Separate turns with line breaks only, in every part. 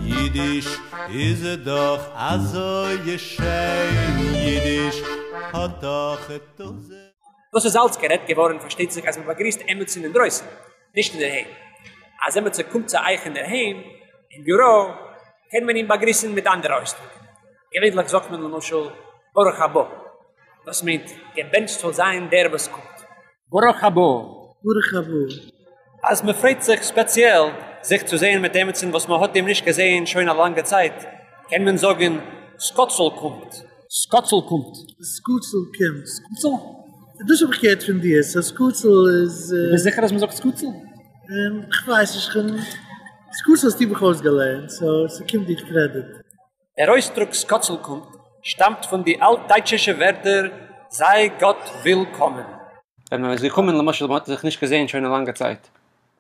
ייִדיש איז דאָך אַזוי שיין, ייִדיש האָט דאָך טויזנט.
דאס איז אלץ גערעדט געווארן פארשטייט זיך אז מען באגריסט עמיצן אינדרויסן, נישט אינדערהיים. אז עמיצער קומט צו אייך אינדערהיים, אין ביורא, קען מען אים באגריסן מיט אנדערע אויסדרוקן. געווענליך זאגט מען למשל ברוך הבא, דאס מיינט געבענטשט זאל זיין דער וואס קומט. ברוך הבא.
ברוך הבא.
אז מען פרייט זיך ספעציעל זיך צו זעהן מיט עמיצן וואס מען האט אים נישט געזעהן שוין א לאנגע צייט, קען מען זאגן סקאצל קומט. סקאצל קומט.
סקאצל קומט.
סקאצל?
דאס האב איך געהערט פון דיר, סא סקאצל איז.
דו ביסט זיכער אז מען זאגט סקאצל?
כ'ווייס נישט, סקאצל האסטו מיך אויסגעלערנט, סא ס'קומט דיך קרעדיט.
דער אויסדרוק סקאצל קומט שטאמט פון די אלט-דייטשישע ווערטער זיי גאט ווילקאמען. ווען מען איז געקומען למשל מען האט זיך נישט געזעהן שוין א לאנגע צייט,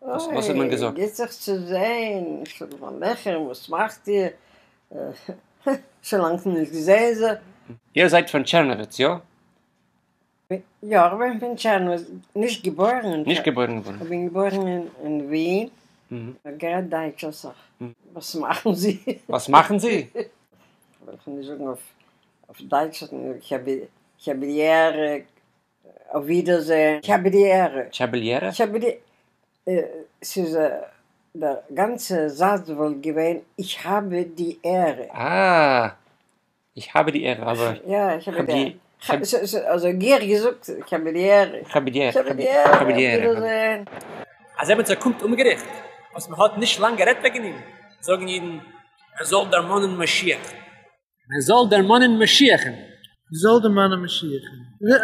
וואס האט מען געזאגט?
אוי, גוט זיך צו זעהן, שלום עליכם, וואס מאכט איר? שוין לאנג נישט געזעהן זיך.
איר זייט פון טשערנאוויץ, יא?
יא, איך בין פון טשערנאוויץ, נישט געבוירן אין
נישט געבוירן געווארן.
איך בין געבוירן אין ווין, איך גערעדט דייטש אסאך. וואס מאכן זי?
וואס מאכן זי?
וועל איך נישט זאגן אויף דייטש, איך האב די עהרע, אויף ווידערזעהן, איך האב די עהרע.
טשעבעליערע?
ס'איז דער גאנצע זאץ וואלט געווען איך האב די עהרע.
אה! איך האב די עהרע אבער.
יא, איך האב די עהרע. אזוי גיך געזאגט, איך האב די עהרע.
איך האב די עהרע. איך האב די עהרע. אז עמיצער קומט אומגעריכט, וואס מען האט נישט לאנג גערעדט וועגן אים, זאגן אידן, מען זאל דערמאנען משיח. מען זאל דערמאנען משיח'ן.
מען זאל דערמאנען משיח'ן.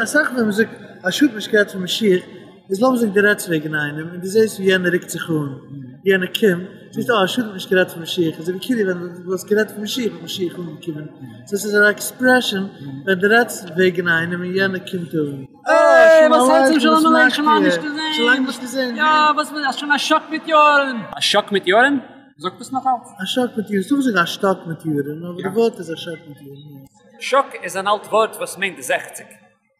אסאך ווען מען זאגט א שאד נישט גערעדט פון משיח, איז לאמיר זאגן דו רעדסט וועגן איינעם און דו זעסט ווי יענער רוקט זיך אן, יענער קומט, זאגסטו אה א שאד נישט גערעדט פון משיח, אזוי ווי כאילו ווען דו וואלסט גערעדט פון משיח וואלט משיח אנגעקומען, סאו ס'איז א עקספרעשאן ווען דו רעדסט וועגן איינעם און יענער קומט אן.
אה, שלום עליכם, וואס מאכט איר? שוין לאנג נישט געזען. יא, וואס מיינט, שוין א שאק מיט יארן. א שאק מיט יארן? מ'זאגט עס נאך אלץ?
א שאק מיט יארן, ס'דא וואס זאגן א שטאק מיט יארן, אבער די ווארט איז א שאק מיט יארן.
שאק איז אן אלט ווארט וואס מיינט זעכציג,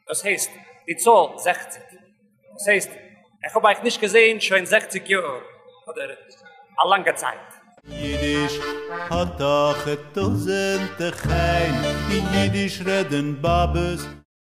דאס הייסט די צאל זעכציג, דאס הייסט איך האב אייך נישט געזען שוין זעכציג יאר, אדער א לאנגע צייט.
ייִדיש האָט דאָך טויזנטער חן, ייִדיש רעדן באָבעס.